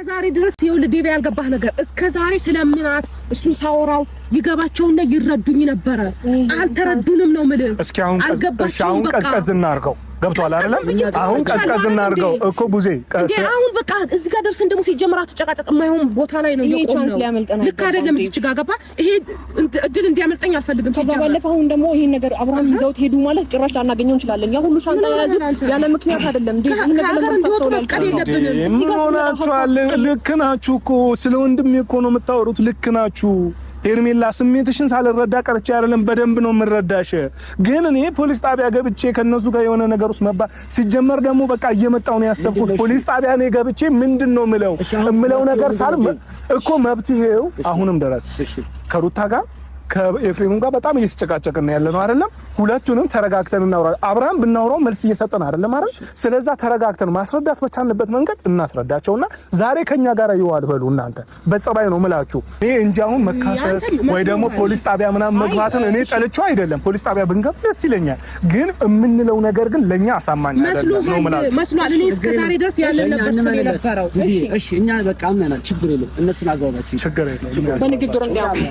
ዛሬ ድረስ ይኸውልህ ዴቪ ያልገባህ ነገር እስከ ዛሬ ስለምናት እሱን ሳወራው ይገባቸውና ይረዱኝ ነበረ። አልተረዱንም ነው የምልህ። እስኪ አሁን አልገባቸውም። ቀዝቀዝ እናድርገው። ገብቷል አይደለም? አሁን ቀዝቀዝ እናድርገው እኮ ቡዜ። እንዴ አሁን በቃ እዚህ ጋር ደርሰን ደግሞ ሲጀምር አትጨቃጨቅ። የማይሆን ቦታ ላይ ነው የቆምነው። ልክ አይደለም። እዚህ ጋር ገባ። ይሄ እድል እንዲያመልጠኝ አልፈልግም። ሲጀምር ባለፈው አሁን ደግሞ ይሄን ነገር አብርሃም ይዘውት ሄዱ ማለት ጭራሽ ላናገኘው እንችላለን። ያ ሁሉ ሻንጣ የያዙት ያለ ምክንያት አይደለም። እንዴ ይሄን ነገር እንዲወጡ መፍቀድ የለብንም። እዚህ ጋር ሆናችኋል። ልክ ናችሁ እኮ ስለ ወንድሜ እኮ ነው የምታወሩት። ልክ ናችሁ። ሄርሜላ ስሜትሽን ሳልረዳ ቀርቼ አይደለም፣ በደንብ ነው የምረዳሽ። ግን እኔ ፖሊስ ጣቢያ ገብቼ ከነሱ ጋር የሆነ ነገር ውስጥ መባ ሲጀመር ደግሞ በቃ እየመጣሁ ነው ያሰብኩት። ፖሊስ ጣቢያ እኔ ገብቼ ምንድን ነው ምለው እምለው ነገር ሳል እኮ መብትሄው አሁንም ድረስ ከሩታ ጋር ከኤፍሬም ጋር በጣም እየተጨቃጨቅን ያለ ነው አይደለም። ሁለቱንም ተረጋግተን እናውራ። አብርሃም ብናውራው መልስ እየሰጠን አይደለም አይደል? ስለዛ ተረጋግተን ማስረዳት በቻልንበት መንገድ እናስረዳቸውና ዛሬ ከኛ ጋር ይዋል በሉ። እናንተ በጸባይ ነው ምላችሁ እኔ እንጂ አሁን መካሰስ ወይ ደግሞ ፖሊስ ጣቢያ ምናምን መግባትን እኔ ጠልቼው አይደለም። ፖሊስ ጣቢያ ብንገባ ደስ ይለኛል፣ ግን የምንለው ነገር ግን ለኛ አሳማኝ አይደለም ነው ምላችሁ። መስሏል። እኔ እስከ ዛሬ ድረስ ያለን ነበር ስለ የነበረው። እሺ እኛ በቃ አምነናል፣ ችግር የለም። እነሱን አግባባቸው፣ ችግር የለም። በንግግር እንዲያምኑ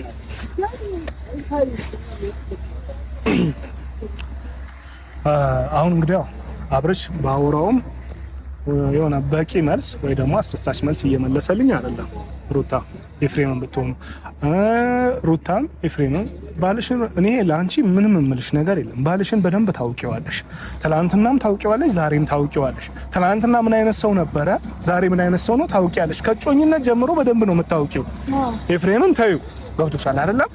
አሁን እንግዲህ ያው አብርሽ ባወራውም የሆነ በቂ መልስ ወይ ደግሞ አስደሳች መልስ እየመለሰልኝ አይደለም። ሩታ ኤፍሬምን ብትሆኑ ሩታም ኤፍሬምም ባልሽን፣ እኔ ለአንቺ ምንም እምልሽ ነገር የለም። ባልሽን በደንብ ታውቂዋለሽ። ትላንትናም ታውቂዋለሽ፣ ዛሬም ታውቂዋለሽ። ትላንትና ምን አይነት ሰው ነበረ፣ ዛሬ ምን አይነት ሰው ነው ታውቂያለሽ። ከጮኝነት ጀምሮ በደንብ ነው የምታውቂው። ኤፍሬምን ተዩ ገብቶሻል አይደለም?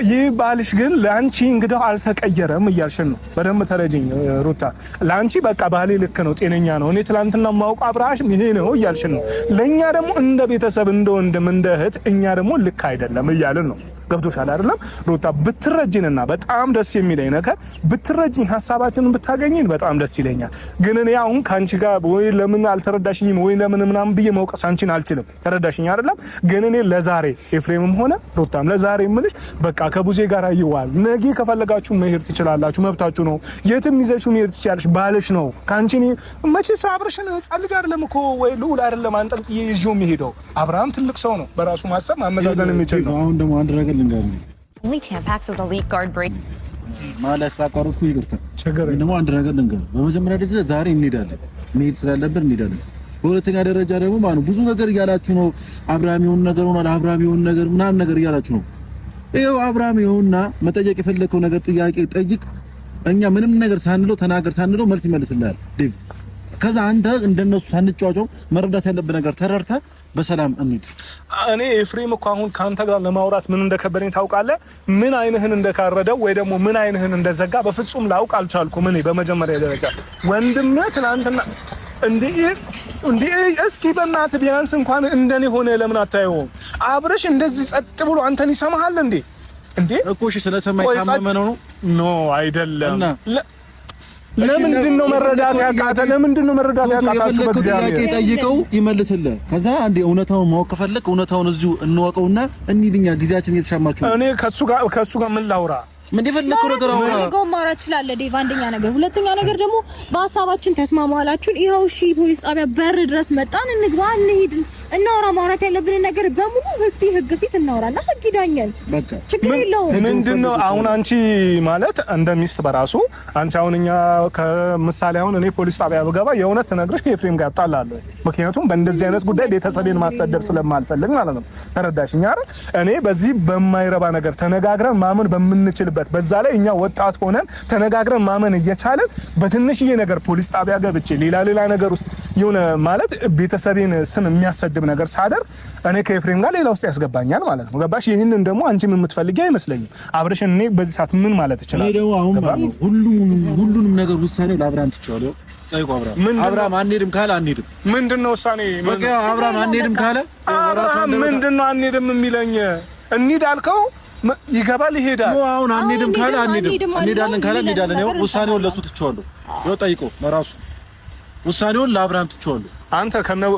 ይህ ባልሽ ግን ለአንቺ እንግዲህ አልተቀየረም እያልሽን ነው። በደንብ ተረጅኝ ሩታ። ለአንቺ በቃ ባሌ ልክ ነው፣ ጤነኛ ነው፣ እኔ ትላንትና ማውቅ አብርሃሽም ይሄ ነው እያልሽን ነው። ለእኛ ደግሞ እንደ ቤተሰብ እንደ ወንድም እንደ እህት እኛ ደግሞ ልክ አይደለም እያልን ነው። ገብቶሻል አይደለም ሩታ? ብትረጅንና በጣም ደስ የሚለኝ ነገር ብትረጅኝ፣ ሀሳባችንን ብታገኝን በጣም ደስ ይለኛል። ግን እኔ አሁን ከአንቺ ጋር ወይ ለምን አልተረዳሽኝም ወይ ለምን ምናምን ብዬ መውቀስ አንቺን አልችልም። ተረዳሽኝ አይደለም? ግን እኔ ለዛሬ ኤፍሬምም ሆነ ሩታም ለዛሬ የምልሽ በቃ ከቡዜ ጋር ይዋል። ነገ ከፈለጋችሁ መሄድ ትችላላችሁ፣ መብታችሁ ነው። የትም ይዘሽው መሄድ ትችላለሽ፣ ባልሽ ነው። ከአንቺ እኔ መቼስ አብርሽን ሕፃን ልጅ አይደለም እኮ ወይ ልዑል አይደለም አንጠልጥዬ ይዤው የሚሄደው። አብርሃም ትልቅ ሰው ነው፣ በራሱ ማሰብ ማመዛዘን የሚችል ነው። አሁን ደግሞ አንድ ነገር ልንገርህ፣ ማለት ስላቋረጥኩ ይቅርታ። ደግሞ አንድ ነገር ልንገርህ፣ በመጀመሪያ ደረጃ ዛሬ እንሄዳለን፣ መሄድ ስላለብን እንሄዳለን። በሁለተኛ ደረጃ ደግሞ ማለት ብዙ ነገር እያላችሁ ነው። አብርሃም የሆነ ነገር ሆኗል፣ አብርሃም የሆነ ነገር ምናምን ነገር እያላችሁ ነው። ይኸው አብርሃም ይኸውና፣ መጠየቅ የፈለከው ነገር ጥያቄ ጠይቅ። እኛ ምንም ነገር ሳንለው ተናገር ሳንለው መልስ ይመልስልሃል ዴቭ። ከዛ አንተ እንደነሱ ሳንጫጫው መረዳት ያለብህ ነገር ተረድተህ በሰላም እንሂድ። እኔ ኤፍሬም እኮ አሁን ከአንተ ጋር ለማውራት ምን እንደከበደኝ ታውቃለህ? ምን አይንህን እንደካረደው ወይ ደግሞ ምን አይንህን እንደዘጋ በፍጹም ላውቅ አልቻልኩም። እኔ በመጀመሪያ ደረጃ ወንድምህ ትናንትና እንዴ እንዴ፣ እስኪ በእናትህ ቢያንስ እንኳን እንደኔ ሆነ ለምን አታየውም? አብረሽ እንደዚህ ጸጥ ብሎ አንተን ይሰማሃል እንዴ? እንዴ እኮ እሺ፣ ስለሰማኝ ታመመ ነው? No አይደለም። ለምንድን ነው መረዳት ያቃተ? ለምንድን ነው መረዳት ያቃታችሁ? በእግዚአብሔር ጥያቄ ጠይቀው ይመልስልህ። ከዛ አንዴ እውነታውን ማወቅ ከፈለክ እውነታውን እዚሁ እንወቀውና እንሂድኛ። ጊዜያችን እየተሻማችሁ እኔ ከሱ ጋር ምን ላውራ? ምን የፈለከው ነገር አውራ። ፈልገው ማውራት ትችላለህ ዴቭ። አንደኛ ነገር፣ ሁለተኛ ነገር ደግሞ በሀሳባችን ተስማማላችሁን። ይኸው እሺ፣ ፖሊስ ጣቢያ በር ድረስ መጣን። እንግባ፣ እንሂድ፣ እናውራ። ማውራት ያለብንን ነገር በሙሉ ህግ ፊት እናውራና ህግ ይዳኛል። በቃ ችግር የለውም። ምንድነው አሁን አንቺ ማለት እንደ ሚስት በራሱ አንቺ አሁን እኛ ከምሳሌ አሁን እኔ ፖሊስ ጣቢያ ብገባ የእውነት ስነግርሽ ከኤፍሬም ጋር እጣላለሁ። ምክንያቱም በእንደዚህ አይነት ጉዳይ ቤተሰቤን ማሰደብ ስለማልፈልግ ማለት ነው። ተረዳሽኝ አይደል? እኔ በዚህ በማይረባ ነገር ተነጋግረን ማመን በምንችልበት በዛ ላይ እኛ ወጣት ሆነን ተነጋግረን ማመን እየቻለን በትንሽዬ ነገር ፖሊስ ጣቢያ ገብቼ ሌላ ሌላ ነገር ውስጥ የሆነ ማለት ቤተሰቤን ስም የሚያሰድብ ነገር ሳደር እኔ ከኤፍሬም ጋር ሌላ ውስጥ ያስገባኛል ማለት ነው። ገባሽ? ይህንን ደግሞ አንቺም የምትፈልጊ አይመስለኝም። አብረሽን እኔ በዚህ ሰዓት ምን ማለት እችላለሁ? እኔ ደግሞ አሁን ማለት ነው ሁሉንም ነገር ውሳኔው ለአብርሃም ትቼዋለሁ። ጠይቁ አብርሃም። አብርሃም አንሄድም ካለ አንሄድም። ምንድን ነው ውሳኔ? በቃ አብርሃም አንሄድም ካለ አብርሃም ምንድን ነው አንሄድም የሚለኝ? እንሂድ አልከው ይገባል ይሄዳል። አሁን አንሄድም ካለ አንሄድም፣ እንሄዳለን ካለ እንሄዳለን። ያው ውሳኔውን ለሱ ትቼዋለሁ። ያው ጠይቆ ለራሱ ውሳኔውን ለአብርሃም ትቼዋለሁ። አንተ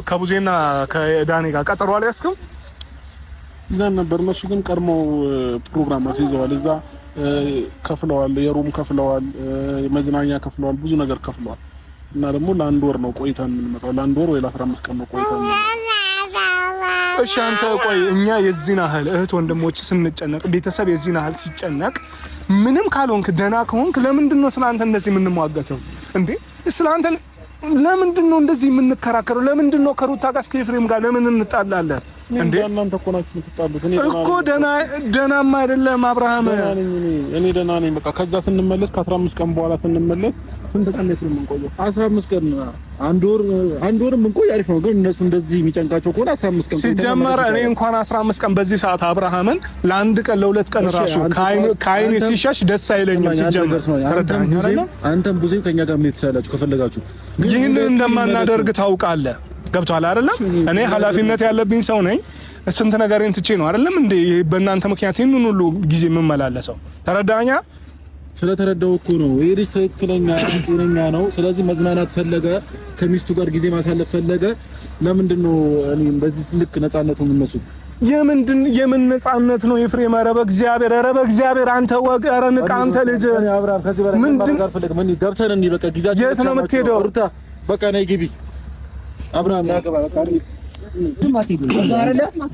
ከቡዜና ከዳኔ ጋር ቀጠሮ አልያዝክም? ይዘን ነበር። እነሱ ግን ቀድመው ፕሮግራም አስይዘዋል። እዛ ከፍለዋል፣ የ room ከፍለዋል፣ መዝናኛ ከፍለዋል፣ ብዙ ነገር ከፍለዋል። እና ደግሞ ለአንድ ወር ነው ቆይተን የምንመጣው። ለአንድ ወር ወይ ለ15 ቀን ነው ቆይተን የምንመጣው። እሺ አንተ ቆይ፣ እኛ የዚህን ያህል እህት ወንድሞች ስንጨነቅ፣ ቤተሰብ የዚህን ያህል ሲጨነቅ፣ ምንም ካልሆንክ ደህና ከሆንክ ለምንድን ነው ስለ አንተ እንደዚህ የምንሟገተው እንዴ? ስለ አንተ ለምንድን ነው እንደዚህ የምንከራከረው? ለምንድን ነው ከሩታ ጋር እስከ ኤፍሬም ጋር ለምን እንጣላለን እንዴ? እናንተ እኮ ናችሁ የምትጣሉት። እኔ እኮ ደህና ደህናማ አይደለም አብርሃም። እኔ ደህና ነኝ። በቃ ከዛ ስንመለስ ከ15 ቀን በኋላ ስንመለስ ስንት ቀን ነው የምንቆየው? 15 ቀን አንድ ወር አንድ ወር የምንቆይ አሪፍ ነው፣ ግን እነሱ እንደዚህ የሚጨንቃቸው ከሆነ 15 ቀን ሲጀመር እኔ እንኳን 15 ቀን በዚህ ሰዓት አብርሃምን ለአንድ ቀን ለሁለት ቀን ራሱ ከአይኔ ሲሸሽ ደስ አይለኝም። ሲጀመር አንተም ብዙ ከኛ ጋር ምን ትችላላችሁ ከፈለጋችሁ፣ ይህንን እንደማናደርግ ታውቃለህ። ገብቶሃል አይደለም? እኔ ኃላፊነት ያለብኝ ሰው ነኝ። ስንት ነገሬን ትቼ ነው አይደለም እንዴ በእናንተ ምክንያት ይህንን ሁሉ ጊዜ የምመላለሰው። ተረዳኛ? ስለተረዳው እኮ ነው። ይሄ ልጅ ትክክለኛ ጤነኛ ነው። ስለዚህ መዝናናት ፈለገ፣ ከሚስቱ ጋር ጊዜ ማሳለፍ ፈለገ። ለምንድን ነው እኔ በዚህ ልክ ነፃነቱ የምነሱት? የምንድን የምን ነፃነት ነው ኤፍሬም? ኧረ በእግዚአብሔር፣ ኧረ በእግዚአብሔር አንተ ወግ፣ ኧረ ንቃ አንተ ልጅ። ምንድን ገብተን እንሂድ በቃ ጊዜያችን። የት ነው የምትሄደው? ሩታ በቃ ነይ ግቢ። አብርሃም ያገባ በቃ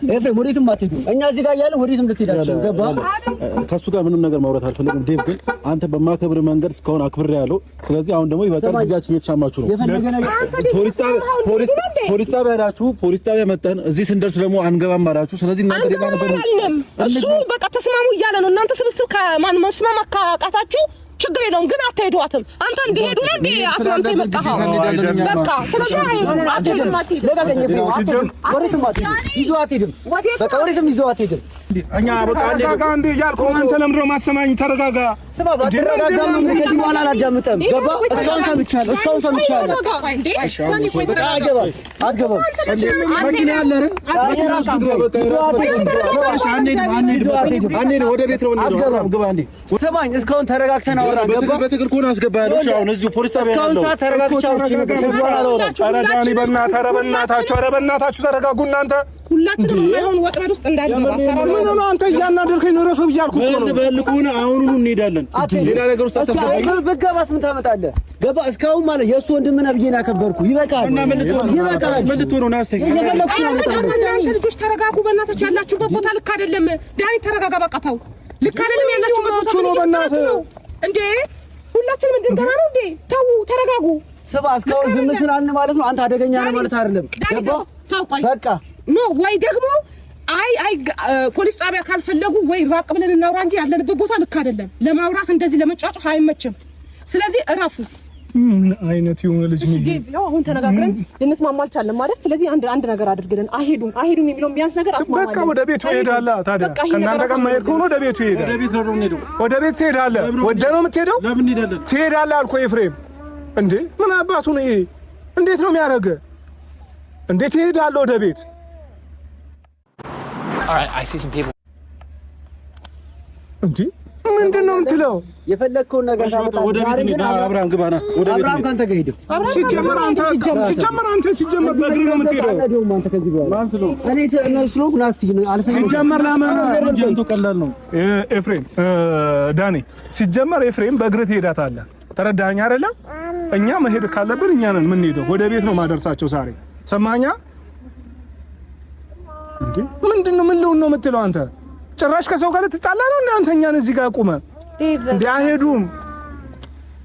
ኤፍሬም ወዴትም አትሄዱም። እኛ እዚህ ጋር እያለን ወዴትም ልትሄዳችሁ ገባ። ከእሱ ጋር ምንም ነገር ማውራት አልፈለግም። ዴቭ ግን አንተ በማከብር መንገድ እስካሁን አክብሬ ያለው። ስለዚህ አሁን ደግሞ ይበቃል። ጊዜያችን እየተሻማችሁ ነው። ፖሊስ ጣቢያ አላችሁ፣ ፖሊስ ጣቢያ መጠን እዚህ ስንደርስ ደግሞ አንገባም አላችሁ። ስለዚህ እናንተ ሌላ ነገር እሱ በቃ ተስማሙ እያለ ነው። እናንተ ስብስብ ከማን መስማማት ካቃታችሁ ችግር የለውም ግን አትሄዷትም። አንተ እንዲሄዱ ነው እንዴ አስማምተህ የመጣኸው? በቃ ስለዚህ አትሄድም። በቃ ወዴትም ይዘው አትሄድም። እኛ በቃ ተረጋጋ እንዴ እያልኩህ አንተ ለምንድን ነው የማሰማኝ? ተረጋጋ። ስማ ባትረጋጋም ከዚህ በኋላ አላዳምጥም። ገባ? እስካሁን ሰምቻለሁ፣ እስካሁን ሰምቻለሁ። በቃ አትገባም፣ አትገባም። መኪና አለ አይደል? መኪና ውስጥ ግባ። በቃ አንሄድም፣ ወደ ቤት ነው የምንሄደው። ግባ አንዴ። ስማኝ፣ እስካሁን ተረጋግተን አወራን። ገባ? በትክክል ከሆነ አስገባለሁ። እሺ አሁን እዚሁ ፖሊስ ጣቢያ ነው ያለው። ተረጋግቼ አውርቼ ነበር። ከዚህ በኋላ አላወራም። ኧረ ዳኒ በእናትህ፣ ኧረ በእናታችሁ፣ ኧረ በእናታችሁ ተረጋጉ እናንተ። ሁላችንም የማይሆን ወጥመድ ውስጥ እንዳንገባ። ምን ሆነህ አንተ እያናደርከኝ ነው። እረፍ ብያለሁ እኮ ነው። በል ከሆነ አሁኑኑ እንሄዳለን። ሌላ ነገር ውስጥ አታስገባኝ። ብትገባስ ምን ታመጣለህ? ገባ? እስካሁን ማለት የእሱ ወንድም ነህ ብዬ ነው ያከበርኩህ። ይበቃል፣ እና ምን ልትሆን ነው? ይበቃል። ምን ልትሆን ነው? ናስተኝ የፈለኩትን አመጣለሁ። እናንተ ልጆች ተረጋጉ፣ በእናታችሁ ያላችሁበት ቦታ ልክ አይደለም። ዳኒ ተረጋጋ፣ በቃ ተው። ልክ አይደለም ያላችሁበት ቦታ ነው። በእናትህ ነው እንዴ? ሁላችንም እንድንገባ ነው እንዴ? ተው፣ ተረጋጉ። ስማ፣ እስካሁን ዝም ስላልን ማለት ነው አንተ አደገኛ ነህ ማለት አይደለም። ገባ? ተው፣ ቆይ በቃ no ወይ ደግሞ አይ አይ ፖሊስ ጣቢያ ካልፈለጉ ወይ ራቅ ብለን እናውራ እንጂ ያለንበት ቦታ ልክ አይደለም። ለማውራት እንደዚህ ለመጫጫህ አይመችም። ስለዚህ እረፉ። ምን አይነት የሆነ ልጅ ነው? ያው አሁን ተነጋግረን ልንስማማ አልቻልንም ማለት። ስለዚህ አንድ አንድ ነገር አድርግልን። አይሄዱም አይሄዱም የሚለውን ቢያንስ ነገር አስማማለን። በቃ ወደ ቤቱ ይሄዳል። ታዲያ ከእናንተ ጋር የማይሄድ ከሆነ ወደ ቤቱ ይሄዳል። ወደ ቤት ነው የምንሄደው። ወደ ቤት ትሄዳለህ። ወደ ነው የምትሄደው። ለምን እንሄዳለን? ትሄዳለህ አልኩህ ኤፍሬም። እንዴ ምን አባቱ ነው ይሄ? እንዴት ነው የሚያደርገህ? እንዴት ትሄዳለህ ወደ ቤት? እንዴ ምንድን ነው የምትለው? የፈለግከውን ነገር ታመጣለህ። ወደ ቤት እንሂድ። አብርሃም ግባ ና፣ ወደ ቤት አብርሃም ካንተ ጋር ሄደው ሲጀመር አንተ ሲጀመር አንተ ሲጀመር በእግርህ ነው የምትሄደው። አንተ ከዚህ በኋላ እኔ ስለሆንኩ ና እስኪ አልፈልግም። ሲጀመር ለምን አንተ ቀላል ነው ኤፍሬም፣ ዳኒ ሲጀመር ኤፍሬም በእግርህ ትሄዳታለህ። ተረዳኸኝ አይደለም? እኛ መሄድ ካለብን እኛ ነን የምንሄደው። ወደ ቤት ነው ማደርሳቸው ዛሬ። ሰማኸኛ? እንዴ ምንድን ነው ምን ልሁን ነው የምትለው አንተ? ጭራሽ ከሰው ጋር ልትጣላ ነው እንዴ? አንተ እኛን እዚህ ጋር ቁመህ እንዴ? አይሄዱም።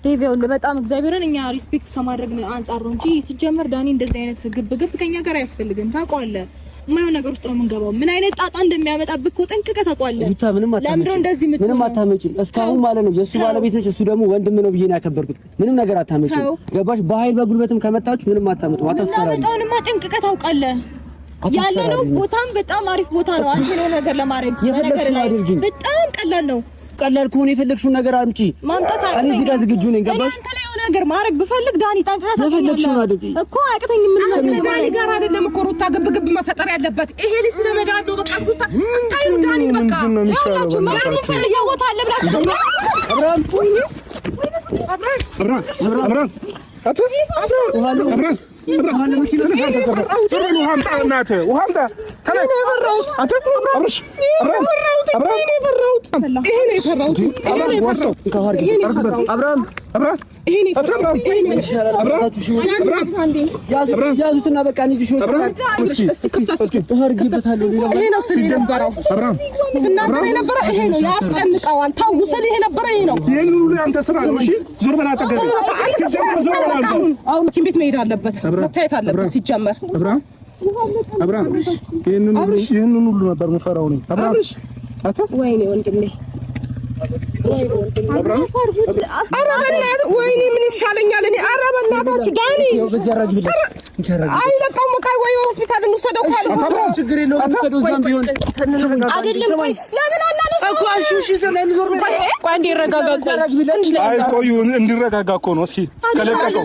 ዴቭ ይኸውልህ በጣም እግዚአብሔርን እኛ respect ከማድረግ አንጻር ነው እንጂ ሲጀመር ዳኒ እንደዚህ አይነት ግብ ግብ ከኛ ጋር አያስፈልግም። ታውቀዋለህ፣ የማይሆን ነገር ውስጥ ነው የምንገባው። ምን አይነት ጣጣ እንደሚያመጣብህ እኮ ጠንቅቀህ ታውቀዋለህ። ሩታ ምንም አታመጪም፣ ለምንድን ነው እንደዚህ የምትሆነው? ምንም አታመጪም። እስካሁን ማለት ነው የእሱ ባለቤት ነች፣ እሱ ደግሞ ወንድም ነው ብዬ ነው ያከበርኩት። ምንም ነገር አታመጪም። ገባሽ? በኃይል በጉልበትም ከመጣችሁ ምንም አታመጡም። አታስፈራሪም። የምናመጣውንማ ጠንቅቀህ ታውቃለህ። ያለነው ቦታም በጣም አሪፍ ቦታ ነው። አንተ ነው ነገር ለማድረግ የፈለግሽውን አድርጊ። በጣም ቀላል ነው። ቀላል ከሆነ የፈለግሽውን ነገር አምጪ። ማምጣት እኔ እዚህ ጋር ዝግጁ ነኝ። ገባሽ? አንተ ላይ የሆነ ነገር ማድረግ ብፈልግ ዳኒ ጠንቅቀህ የፈለግሽውን አድርጊ እኮ አያቅተኝም። ምን አንተ ዳኒ ጋር አይደለም እኮ ሩታ ግብ ግብ መፈጠር ያለበት ይሄ ልጅ ስለመዳን ነው። በቃ ሩታ ታዩ ዳኒን በቃ ያውላችሁ ዳኒ የተለየ ቦታ አለ ብላችሁ አብርሃም አብርሃም አብርሃም አብርሃም ያዙትና በቃ ነው ስናገር የነበረ ይሄ ነው። ያስጨንቀዋል። ተው ስል ይሄ ነበረ ይሄ ነው። ይሄን ሁሉ ያንተ ስራ ነው። እሺ ዞር በል አጠገቤ። ሲጀመር ዞር በል አሁን ሐኪም ቤት መሄድ አለበት፣ መታየት አለበት። ሲጀመር አብርሃም ይሄንን ሁሉ ነበር የምፈራው እኔ። አብርሃም ወይኔ ወንድሜ ኧረ በእናትህ ወይኔ ምን ይሻለኛል እኔ። ኧረ በእናታችሁ ዳኒ አይለቀውም። በቃ ወይ ሆስፒታል እንውሰደው ካለ ችግር የለውም እንውሰደው። እዛም ቢሆን አይደለም። ቆይ ለምን አናነሳውም? ቆይ አንዴ ይረጋጋ። አይ ቆዩ እንዲረጋጋ እኮ ነው። እስኪ ከለቀቀው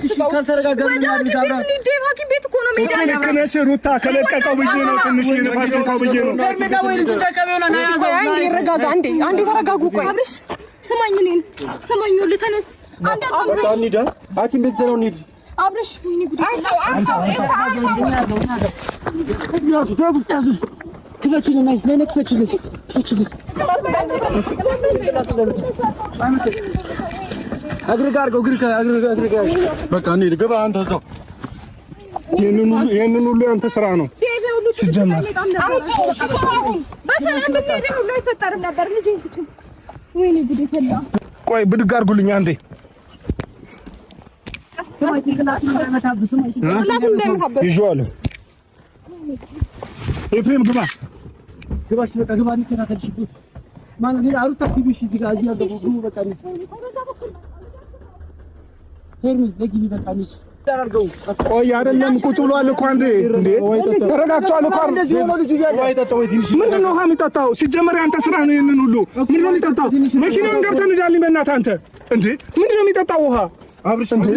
ሐኪም ቤት እኮ ነው መሄድ ልክ ነሽ ሩታ። ከለቀቀው ብዬ ነው ትንሽ ንፋስ እንኳን ብዬ ነው። አንዴ ይረጋጋ። አንዴ አንዴ ተረጋጉ። ቆይ አብርሽ ስማኝ፣ እኔን ስማኝ፣ ይኸውልህ ተነስ። በቃ እንሂድ፣ ሐኪም ቤት ዘነው እንሂድ። አብርሽ ወይኔ ጉዴ! ክፈችልን፣ ነይ ነይ፣ ክፈችልን፣ ክፈችልን። እግር ጋር አድርገው፣ እግር ጋር እግር ጋር። በቃ እንሂድ። ግባ አንተ እዛው። ይሄንን ሁሉ ያንተ ስራ ነው ሲጀመር። በሰላም ብንሄድ ሁሉ አይፈጠርም ነበር። ልጄን ስጭኝ። ወይኔ ጉዴ ፈላ። ቆይ ብድግ አድርጉልኝ አንዴ። ይዤዋለሁ። ኤፍሬም ግባ ግባ። እሺ በቃ ግባ። እንከታተልሽ። ማነው ሌላ አሩታ ግቢ። እሺ እዚህ ጋር እዚህ ግቡ። በቃ ሄርሚ ለግቢ። በቃ እንሂድ። ቆይ አይደለም፣ ቁጭ ብሏል እኮ አንዴ። እንዴ ተረጋግቷል እኮ። ምንድን ነው ውሃ የሚጠጣው? ሲጀመር ያንተ ስራ ነው። ይሄንን ሁሉ ምንድን ነው የሚጠጣው? መኪናውን ገብተህ እንሄዳለን። በእናትህ አንተ እንዴ ምንድን ነው የሚጠጣው ውሃ? አብርሽ እንዴ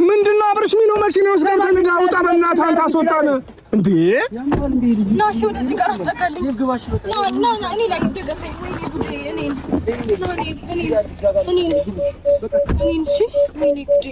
ምንድን ነው አብርሽ የሚለው? መኪና ውስጥ ገብተህ እንሂድ። አውጣ በእናትህ አንተ አስወጣን። እንዴ ና እሺ፣ ወደዚህ ጋር አስጠጋልኝ። ና ና ና፣ እኔ ላይ ደገፈኝ። ወይኔ ጉዴ! እኔን ና እኔን እኔን እኔን እኔን እሺ፣ ወይኔ ጉዴ!